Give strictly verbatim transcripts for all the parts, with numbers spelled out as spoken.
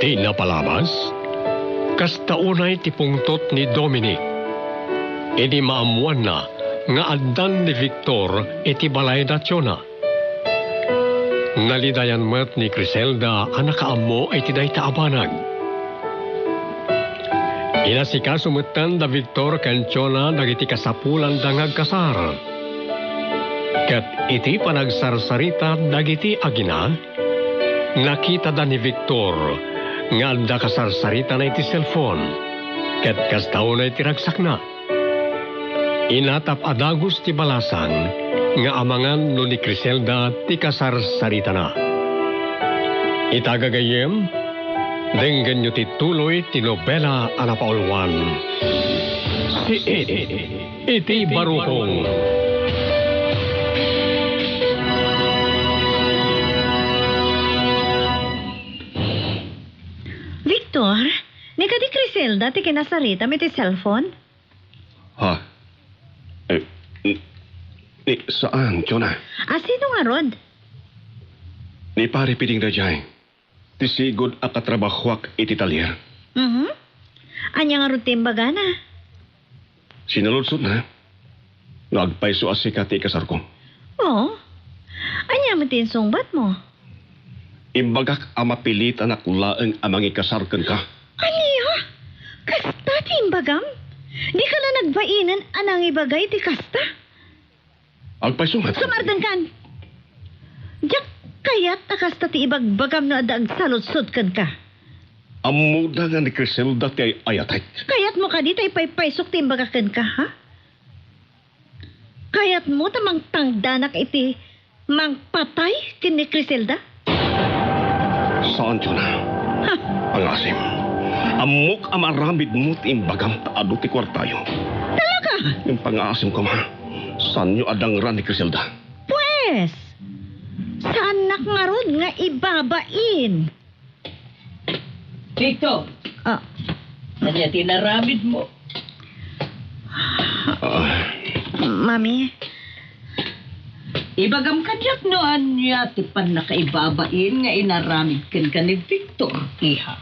Napalabas, kasta unay ti pungtot ni Dominic idi maammoanna nga addan ni Victor iti balayna, Chona. Nalidayan met ni Criselda a nakaammo iti dayta a banag. Inasikaso metten da Victor ken Chona dagiti kasapulanda nga agkasar. Ket iti panagsarsarita dagiti agina, nakitada ni Victor nga adda kasarsaritana iti cellphone, ket kasta unay ti ragsakna. Inatap a dagus ti balasang nga amangan no ni Criselda ti kasarsaritana. Ita gagayyem, denggenyo ti tuloy ti nobela a napauluan, Siit iti Barukong. Victor, ni kadi Criselda ti kinasaritam iti cellphone? Ha? Eh, n-, ni, saan, Chona? A, sino ngarud? Ni Pare Piding daydiay. Ti sigud a katrabahoak iti talyer. Mhm. Ania ngarud ti imbagana? Sinaludsodna nga agpayso a sika ti ikasarko. Oo. Ania met ti insungbatmo? Imbagak a mapilitanak laeng a mangikasar kenka. Ania? Kasta ti imbagam? Dika la nagbainen a nangibaga iti kasta. Agpayso met. Sumardenkan! Diak kayat a kasta ti ibagbagam no adda agsaludsod kenka. Ammoda nga ni Criselda ti ay-ayatek. Kayatmo kadi ta ipaypaysok ti imbaga kenka, ha? Kayatmo ta mangtangdanak iti mangpatay ken ni Criselda? Saan, Chona. Ha? Pangasim. Ammok a maaramidmo ti imbagam ta adu ti kuartayo. Talaga? Ngem pangasim koma, saanyo a dangran ni Criselda. Pues, saannak ngarud nga ibabain. Victor! Ah. Ania ti inaramidmo? Ah. Mami? Ibagam kaniak no ania ti pannakaibabain nga inaramid kenka ni Victor, iha.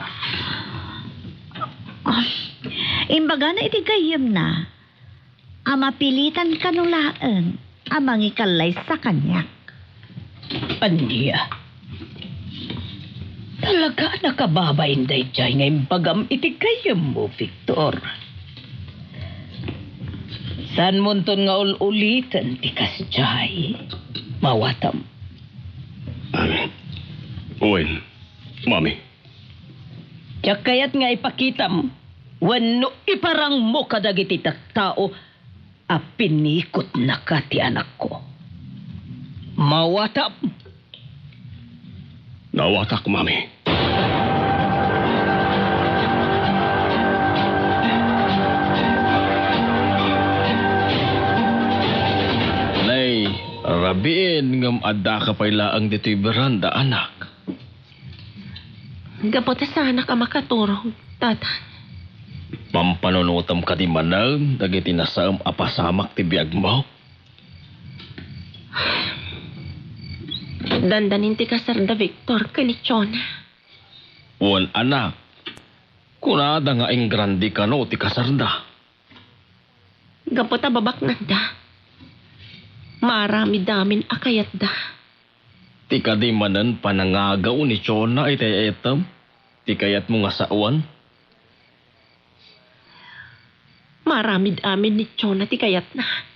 Ah, imbagana iti gayyemna a mapilitan kano laeng a mangikallaysa kaniak. Ania? Talaga a nakababain daydiay nga imbagam iti gayyemmo, Victor. Saanmonton nga ul-uliten ti kasdiay, mawatam. Amen. Wen, Mami. Diak kayat nga ipakitam wenno iparangmo kadagiti tattao a pinikotnaka ti anakko. Mawatam! Nawatak, Mami. Nay, rabiin ngem addaka pay laeng ditoy beranda, anak. Gapu ta saanak a makaturog, Tata. Pampanunotem kadi manen dagiti nasaem a pasamak ti biagmo? Dandanin ti kasarda Victor ken ni Chona. Wen, anak, kunada nga ingrandi kano ti kasarda. Gapu ta babaknanda, maaramid amin a kayatda. Ti kadi manen panangagaw ni Chona iti ay-ayatem, ti kayatmo nga sawen? Maaramid amin ni Chona ti kayatna.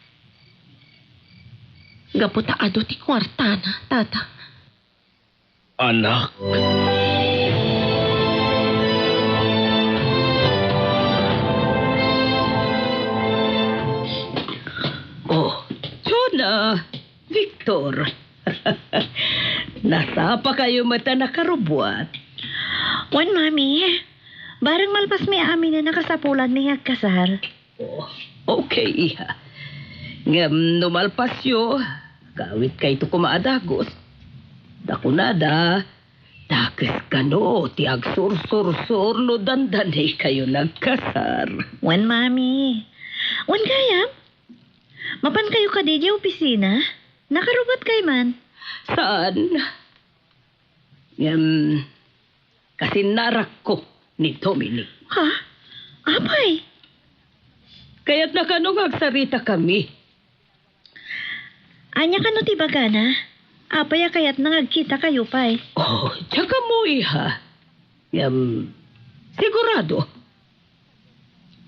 Gapu ta adu ti kuartana, Tata. Anak. Oh, Chona, Victor. Nasapakayo met a nakarubbuat. Wen, Mami. Bareng malpasmi aminen a kasapulanmi nga agkasar. Oh, okay, iha. Ngem no malpasyo, agawitkayto koma a dagus. Ta kunada, dakes kano ti agsursursor no dandanikayo nagkasar. Wen, Mami. Wen gayam? Mapankayo kadi idiay opisina? Nakarubbuatkay man? Saan? Ngem, Kasinnarakko ni Dominic. Ha? Apay? Kayatna kano nga agsaritakami. Ania kano ti ibagana? Apay a kayatna nga agkitakayo pay? Oh, diak ammo, iha. Ngem, sigurado,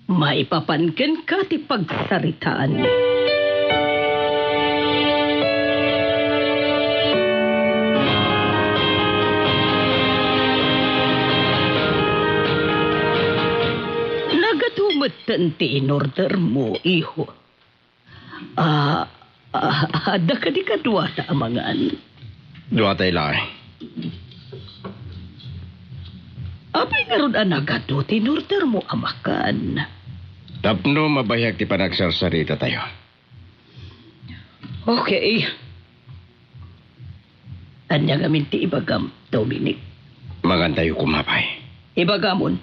maipapan kenka ti pagsaritaanmi. Nagadu metten ti inordermo, iho. Ah, ah, adda kadi kaduata a mangan? Duatay laeng. Apay ngarud a nagadu ti inordermo a makan? Tapno mabayag ti panagsarsarita tayo. Okay. Ania ngamin ti ibagam, Dominic? Mangan tayo koma pay. Ibagamon.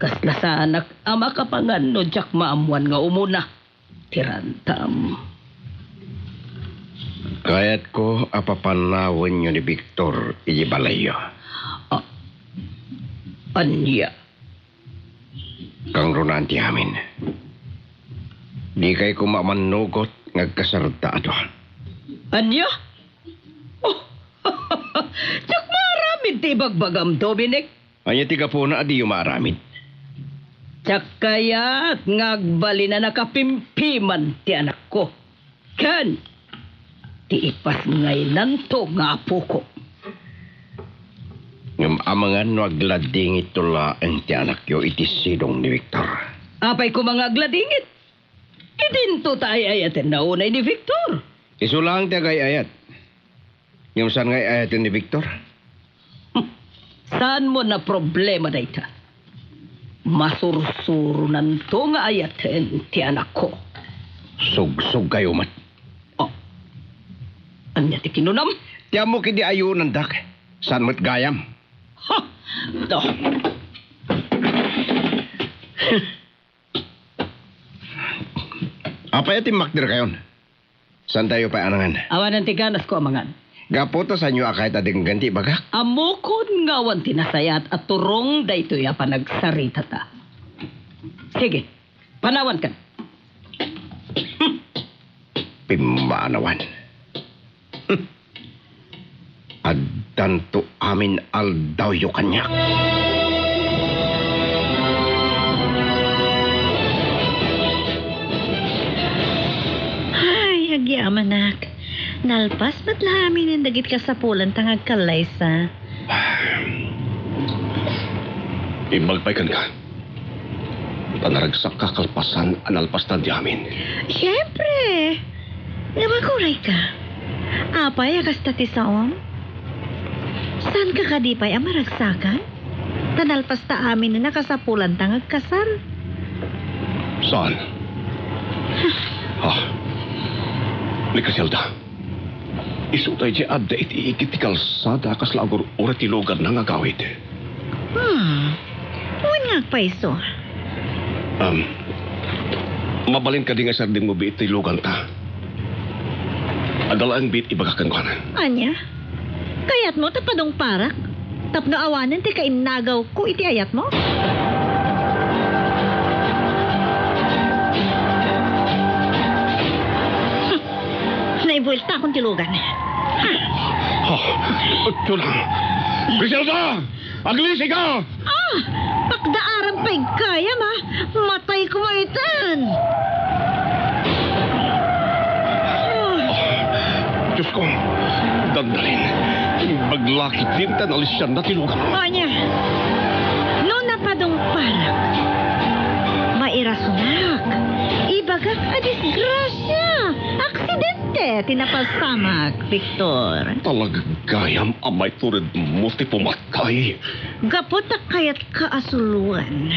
Kasla saanak a makapangan no diak maammoan nga umuna ti rantam. Kayatko a papanawenyo ni Victor iti balayyo. Ah, ania? Kangrunaan ti amin. Dikay koma mannugot nga agkasarda a dua. Ania? Oh, diak maaramid ti ibagbagam, Dominic. Ania ti gapuna a diyo maaramid? Diak kayat nga agbalin a nakapimpiman ti anakko. Ken ti ipasngaynanto nga apoko. Ngem amangan no agladingitto laeng ti anakyo iti sidong ni Victor. Apay koma nga agladingit? Idinto ta ay-ayatenna unay ni Victor. Isu laeng ti agay-ayat. Ngem saan nga ay-ayaten ni Victor? Saanmo a problema dayta. Masursuronanto nga ayaten ti anakko. Sugsogkayo met. Oh. Ania ti kinunam? Ti ammok idi ayonandak. Saan met gayam? Ha! To. Apay a timmakderkayon? Saantayo pay a nangan? Awanen ti ganasko a mangan. Gapu ta saanyo a kayat a denggen ti ibagak? Ammokon nga awan ti nasayaat a turong daytoy a panagsaritata. Sige, panawankan. Pimmanawan. Addanto amin aldawyo kaniak. Ay, agyamanak. Nalpas met la aminen dagiti kasapulanta nga agkallaysa. Imbag pay kenka. Ta naragsakka kalpasan a nalpastan ti amin. Siempre! Ngem agurayka. Apay a kasta ti saom? Saanka kadi pay a maragsakan? Ta nalpasta amin a kasapulanta nga agkasar. Saan? Ah, ni Criselda. Isu tay diay adda iti igid ti kalsada a kasla agur-ura ti lugarna nga agawid. Hmm. Wen nga agpayso. Um, mabalin kadi nga isardengmo biit ti luganta? Adda laeng biit ibagak kenkuana. Ania? Kayatmo ta padungparak? Tapno awanen ti kainnagawko iti ayatmo? Naibueltakon ti lugan. Ha! Ito lang. Criselda! Aglisig ka! Ah! Pakdaaram pay gayam, ah! Matay koma iten! Ah! Diosko, dandalin. Imbag la ketdin ta nalisianna ti lugan. Ania? No napadungparak, mairasonak. Ibagak a disgrasia, aksidente ti napasamak, Victor. Talaga gayam a maituredmo ti pumatay. Gapu ta kayatka a suloen,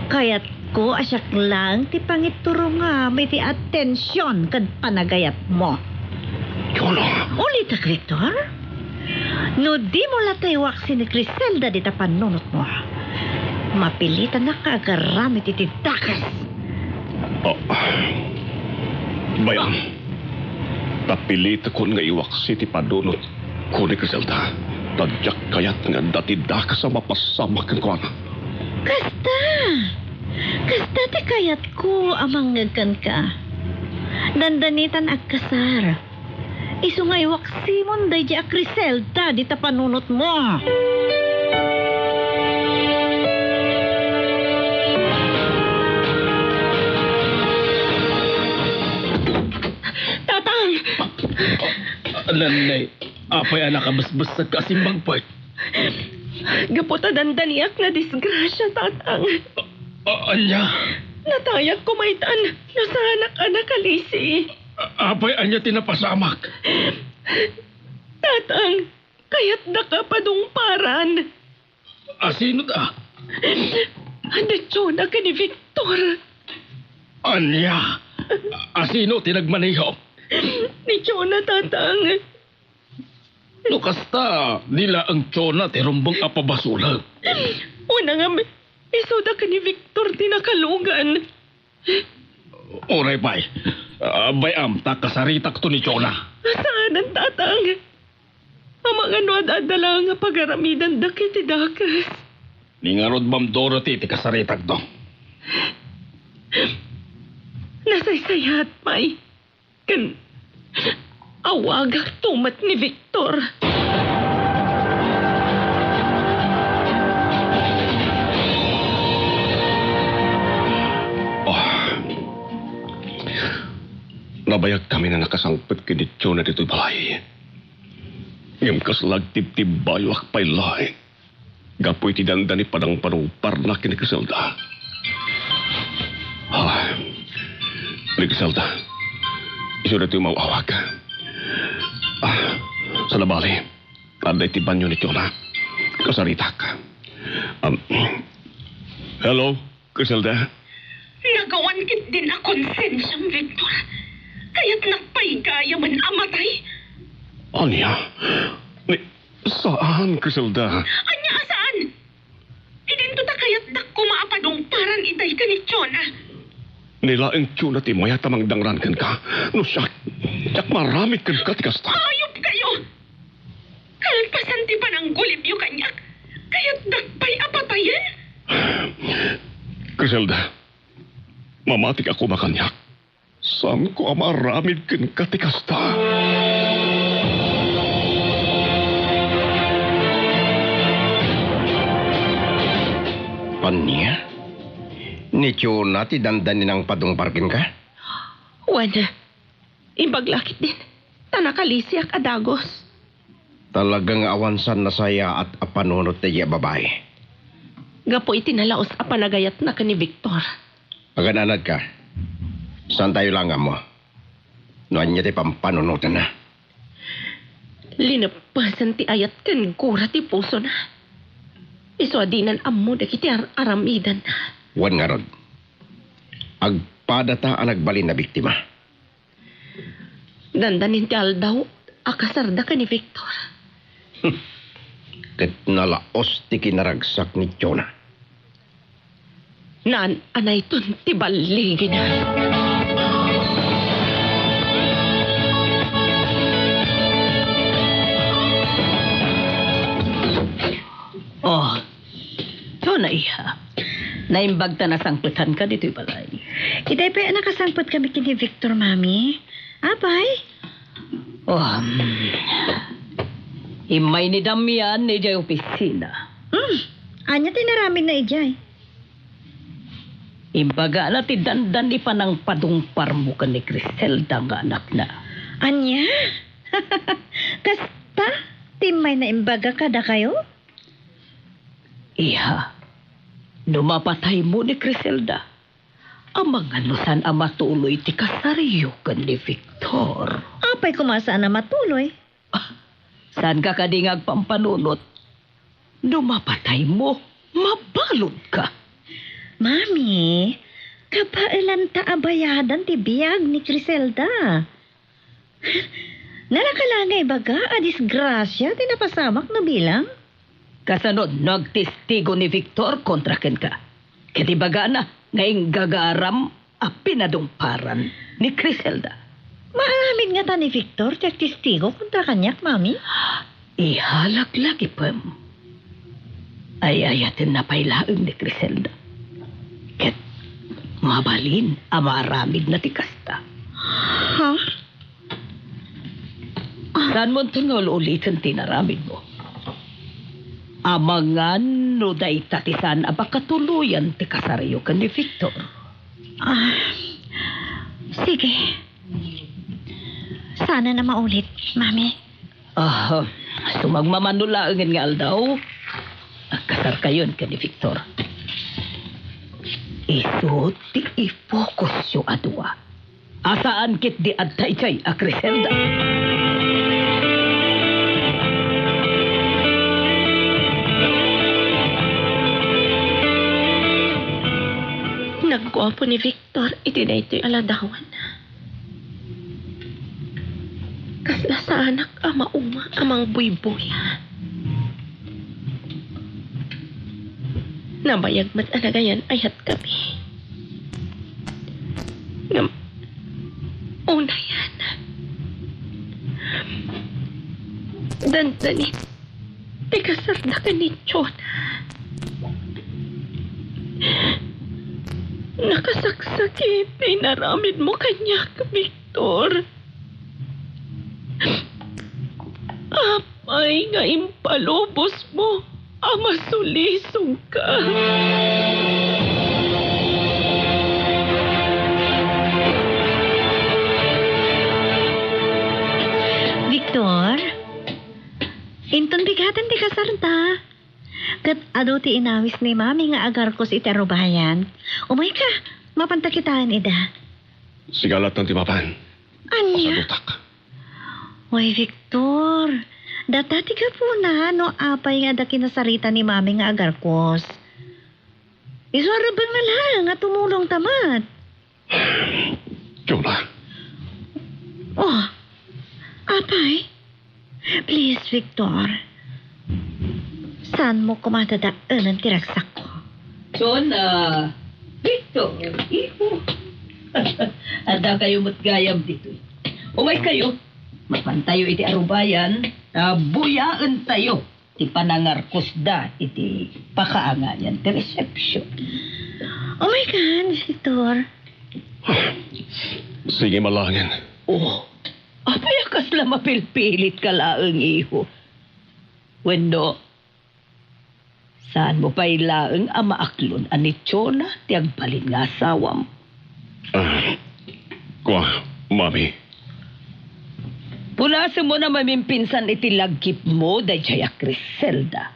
kayatko a siak laeng ti pangiturongam iti atension ken panagayatmo. Juno! Ulitek, Victor. No dimo la tay waksi ni Criselda dita pannunotmo, mapilitanak nga agaramid iti dakes. Oh, bay-am, ta pilitekon nga iwaksi ti pannunotko ni Criselda. Ta diak kayat nga adda ti dakes a mapasamak kenkuana. Kasta! Kasta ti kayatko a mangngeg kenka. Dandanitan agkasar. Isu nga iwaksimon daydi a Criselda dita panunotmo. Tatang! Nanay, apay a nakabesbessek a simmangpet? Gapu ta dandaniak nga disgrasia, Tatang. A-, ania? Natayak kumaytan no saanak a nakalisi. A-, apay ania ti napasamak? Tatang, kayatdaka padungparan. A, sino ta? Ni Jonah ken ni Victor. Ania? A, sino ti nagmaneho? Ni Jonah, Tatang. No kasta, di laeng Jonah ti rumbeng a pabasolek. Una nga, isuda ken ni Victor ti nakalugan. Uray pay. A, bay-am ta kasaritakto ni Jonah. Saanen, Tatang. Amangan no ad-adda laeng a pagaramidanda iti dakes. Ni ngarud, Ma'am Dorothy, ti kasaritakto. Nasaysayaat pay. Ken awagakto met ni Victor. Ah. Nabayagkami a nakasangpet ken ni Jonah ditoy balay. Ngem kasla agtibtibbayoak pay laeng gapu iti dandani panangpanungparna ken ni Criselda. Ah, ni Criselda, isu daytoy maawag. Ah, saan a bale, adda iti banio ni Jonah. Kasaritak. Um, hello? Criselda? Nagawan ketdin a konsensiam, Victor. Kayatnak pay gayamen a matay. Ania? Ni, saan, Criselda? Ania a saan? Idinto ta kayatdak koma a padungparan itay ken ni Jonah. Ni laeng Jonah ti mayat a mangdangran kenka. No siak, diak maaramid kenka ti kasta. Ayupkayo! Kalpasan ti pananggulipyo kaniak, kayatdak pay a patayen? Criselda, mamatik a koma kaniak. Saanko a maaramid kenka ti kasta. Ania? Ni Jonah ti dandani nangpadungpar kenka? Wen, imbag la ketdin, ta nakalisiak a dagus. Talaga nga awan saan nasayaat a panunot daydi a babai. Gapu iti nalaus a panagayatna ken ni Victor. Agan-anadka. Saantayo la nga ammo no ania ti pampanunotanna. Lineppesen ti ayat ken gura ti pusona. Isu a dinan ammo dagiti ar-aramidanna. Wen ngarud, agpadata a nagbalin a biktima. Dandanin ti aldaw a kasarda ken ni Victor. Ket nalaus ti kinaragsak ni Jonah. Naan-anayton ti balligina. Oh, Jonah, iha. Naimbag ta nasangpetanka ditoy balay. Itay pay a nakasangpetkami ken ni Victor, Mami. Apay? Oh, um, immay ni Damian idiay opisina. Hmm, ania ti inaramidna idiay? Imbagana ti dandani panangpadungparmo ken ni Criselda nga anakna. Ania? Kasta ti immayna imbaga kadakayo? Iha, no mapataymo ni Criselda, amangan no saan a matuloy ti kasaryo ken ni Victor. Apay koma saan a matuloy? Ah, saanka kadi nga agpampanunot? No mapataymo, mabaludka. Mami, kabaelanta a bayadan ti biag ni Criselda. Nalaka la nga ibaga a disgrasia ti napasamak no bilang? Kasano no agtestigo ni Victor kontra kenka? Ket ibagana nga inggagaram a pinadungparan ni Criselda. Maaramid ngata ni Victor ti agtestigo kontra kaniak, Mami? Ihalaglagipem. Ay-ayatenna pay laeng ni Criselda. Ket mabalin a maaramidna ti kasta. Ha? Saanmonto nga ul-uliten ti inaramidmo. Amangan no dayta ti saan a pakatuloyan ti kasaryo ken ni Victor. Ah, sige. Saanen a maulit, Mami. Ah, sumagmamano laengen nga aldaw, agkasarkayon ken ni Victor. Isu ti i-focusyo a dua. A saan ketdi adda idiay a Criselda. Nagguapo ni Victor iti daytoy a ladawan. Kasla saanak a mauma a mangbuybuya. Nabayag met a nagayan-ayatkami. Ngem, unayen, dandani ti kasarda ken ni Jonah. Nakasaksakit ti inaramidmo kaniak, Victor. Apay nga impalubosmo a masulisogka? Victor, inton bigaten ti kasarta. Ket adu ti inawis ni Mami nga agarkos iti arubayan. Umayka, mapanta kitaen ida. Sigalattan ti mapan. Ania? Pasadutak. Way, Victor, data ti gapuna no apay nga adda kinasarita ni Mami nga agarkos. Isu a rebbengna laeng a tumulongta met. Jonah. Oh, apay? Please, Victor. Saanmo koma dadaelen ti ragsakko? Jonah, Victor, iho. Adda kayo met gayam ditoy. Umay kayo. Mapantayo iti arubayan, ta buyaentayo ti panangarkosda iti pakaangayan ti resepsyon. Umay kan, Victor. Sige, malangin. Oh, apay a kasla mapilpilitka laeng, iho? Wenno, saanmo pay laeng a maaklon a ni Jonah ti agbalin nga asawam? Ah, kua, Mami. Punasemon a mamimpinsan iti laggipmo daydiay a Criselda.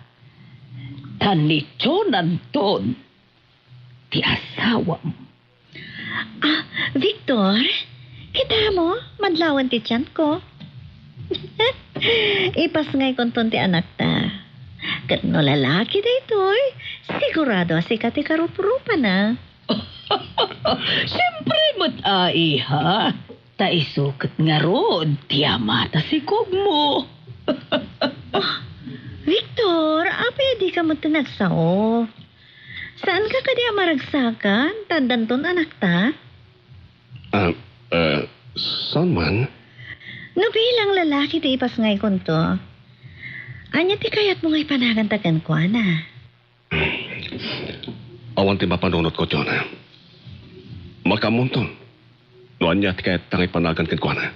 Ta ni Jonah-nton ti asawam. Ah, Victor, kitamo, madlawen ti tianko. Ipasngaykonton ti anakta. Ket no lalaki daytoy, sigurado a sika ti karuprupana. Siempre met a, iha. Ta isu ket ngarud ti amata sikogmo. Oh, Victor, apay a dika met nagsao? Saanka kadi a maragsakan ta addanton anakta? Ah, eh, saan man? No bilang lalaki ti ipasngaykonto, ania ti kayatmo nga ipanaganta kenkuana? Awan ti mapanunotko, Jonah. Makaammonton no ania ti kayatta nga ipanagan kenkuana.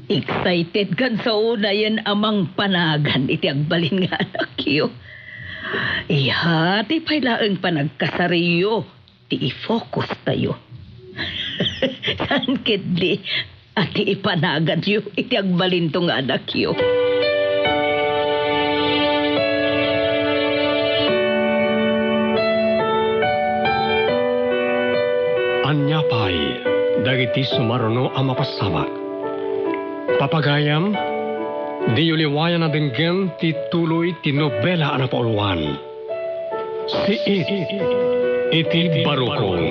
Excited ken sao nayen a mangpanagan iti agbalin nga anakyo. Ihati pay laeng panagkasaryo ti i-focus tayo. Saan ketdi a ti ipanaganyo iti agbalinto nga anakyo? Ania pay dagiti sumaruno a mapasamak? Papagayam, diyo liwayan a denggen ti tuloy ti nobela a napauluan. Siit iti barukon.